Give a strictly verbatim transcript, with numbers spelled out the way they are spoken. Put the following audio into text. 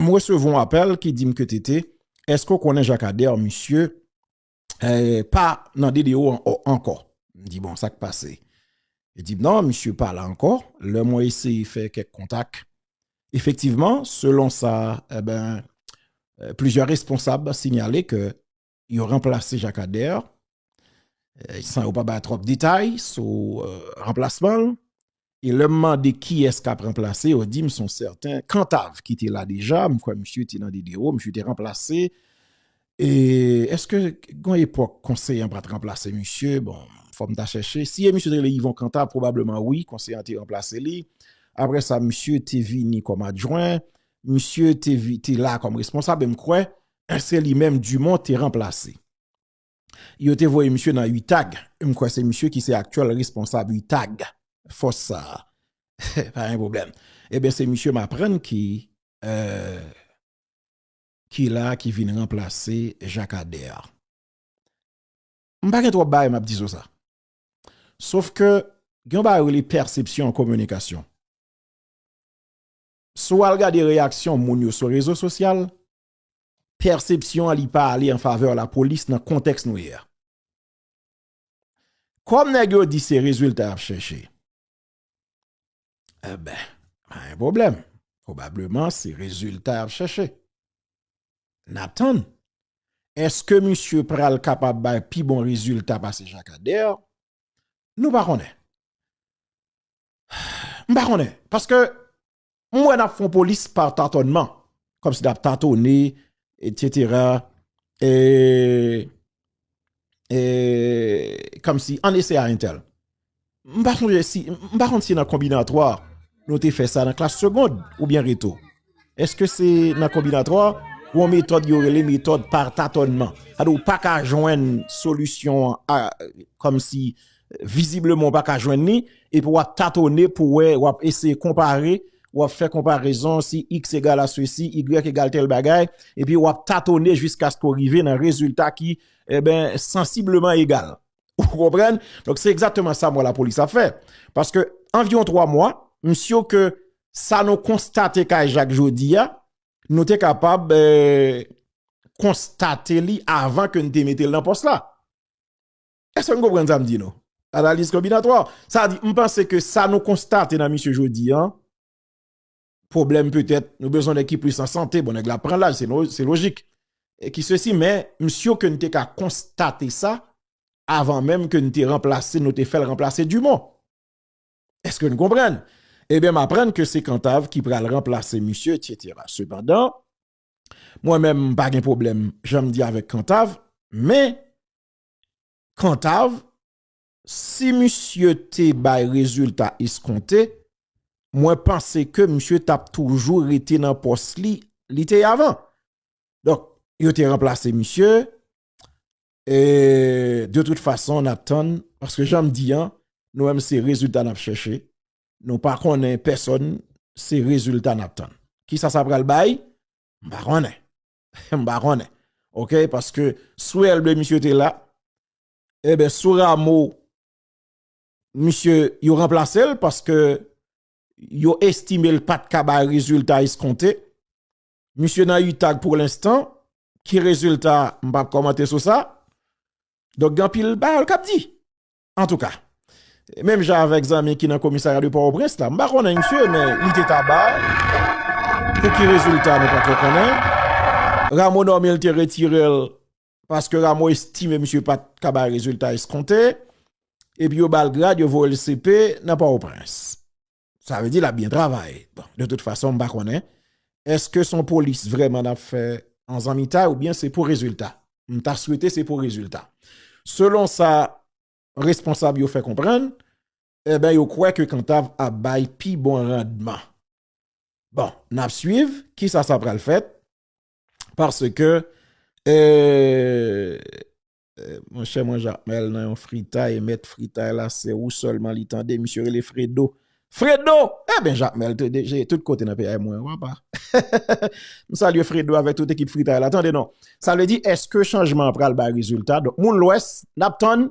m resevwa yon apèl ki di m ke T T, èske w konnen Jacques Ader, misye, eh, pa nan D D O an-, ankò? M di, bon, sa k pase? Li di m, non, misye pa la ankò. Lè mwen eseye fè kèk kontak, efektivman, selon sa, eh ben, eh, plizyè responsab sinyale ke yo ranplase Jacques Ader, eh, san yo pa bay twòp detay sou, eh, ranplasman l. E lè m mande kiyès k ap ranplase, yo di m se yon sèten Cantave ki te la deja. M kwè misye te nan D D O, misye te ranplase. E èske gen yon epòk konseye an pa t ranplase misye? Bon, fò m ta chèche. Si e misye te rele Yvon Cantave, pwobableman wi, konseye an te ranplase li. Apre sa, misye te vini kòm adjwen. Misye te, vi- te la kòm responsab, e m kwè se li menm Dumont te ranplase. Yo te voye misye nan UTAG. M kwè se misye ki se aktyèl responsab UTAG. Fòs sa a. Pa gen pwoblèm. Ebyen, se misye m aprann ki, eh, ki la, ki vin ranplase Jacques Ader. M pa gen twòp bagay m ap di sou sa. Sof ke gen yon bagay rele pèsepsyon an kominikasyon. Si w al gade reyaksyon moun yo sou rezo sosyal, pèsepsyon an li pa ale an favè lapolis nan kontèks nou ye a. Kòm nèg yo di se rezilta y ap chèche, enben, pa gen pwoblèm. Pwobableman, se rezilta y ap chèche. N ap tann. Èske misye pral kapab bay pi bon rezilta pase Jacques Ader? Nou pa konnen. M pa konnen. Paske m wè n ap fè yon polis pa tatònman. Kòmsi n ap tatone, etsetera. E, e, kòmsi, ann eseye a entèl. M pa sonje si, m pa konn si nan konbinatwa, nou te fè sa nan klas segond oubyen reto. Èske se nan konbinatwa ou yon metòd yo rele metòd pa tatònman? Sa di w pa ka jwenn solisyon an, a, kòmsi, vizibleman, w pa ka jwenn li, epi w ap tatone pou wè, w ap eseye konpare, w ap fè konparezon si X egal a sesi, Y egal tèl bagay, epi w ap tatone jiskaske w rive nan rezilta ki, enben, sansibleman egal. Ou konprann? Donk, se egzakteman sa m wè lapolis ap fè. Paske, anviwon twa mwa, m si ke sa nou konstate kay Jak jodi a, nou te kapab, eh, konstate li avan ke n te mete l nan pòs la. Èske n konprann sa m di nou? Analiz konbinatwa. Sa di, m panse ke sa nou konstate nan misye jodi a, pwoblèm petèt, nou bezwen nèg ki plis an sante, bon, nèg la pran laj, se lo-, se lojik. E ki sesi, men, m si ke n te ka konstate sa avan menm ke n te ranplase, nou te fè l ranplase Dumont. Èske n konprann? Ebyen, m aprann ke se Kantav ki pral ranplase misye, etsetera. Sepandan, mwen menm, m pa gen pwoblèm, jan m di avèk Kantav, men Kantav, si misye te bay rezilta eskonte, mwen panse ke misye t ap toujou rete nan pòs li, li te ye avan. Donk, yo te ranplase misye, e de tout fason, n ap tann, paske jan m di an, nou menm se rezilta n ap chèche. Nou pa konnen pèsòn, se rezilta n ap tann. Kisa sa pral bay? M pa konnen. M pa konnen. Oke, paske sou Elbe misye te la, enben, sou Rameau, misye, yo ranplase l paske yo estime l pa t ka bay rezilta eskonte. Misye nan UTAG pou lenstan, ki rezilta, m p ap kòmante sou sa. Donk, gen anpil bagay k ap di. Antouka, menm jan avèk zanmi ki nan komisarya de Pòtoprens la, m pa konnen misye, men li te taba. Pou ki rezilta, nou pa twò konnen. Rameau nonmen l, te retire l paske Rameau estime misye pa t ka bay rezilta eskonte. Epi yo ba l grad, yo voye l C P nan Pòtoprens. Sa vle di l ap byen travay. Bon, de tout fason, m pa konnen. Èske se yon polis vrèman n ap fè an zanmitay oubyen se pou rezilta? M ta swete se pou rezilta. Selon sa responsab yo fè konprann, enben, yo kwè ke Kantav ap bay pi bon randman. Bon, n ap swiv kisa sa pral fèt, paske, eh, eh, monchè mwen, Jakmèl nan yon fritay, mèt fritay la, se ou sèlman li tande, misye rele Fredo. Fredo! Enben, Jakmèl te deje tout kote nan peyay mwen, w apa. M salye Fredo avèk tout ekip fritay la. Tande non. Sa vle di, èske chanjman an pral bay rezilta? Donk, moun Lwès, n ap tann,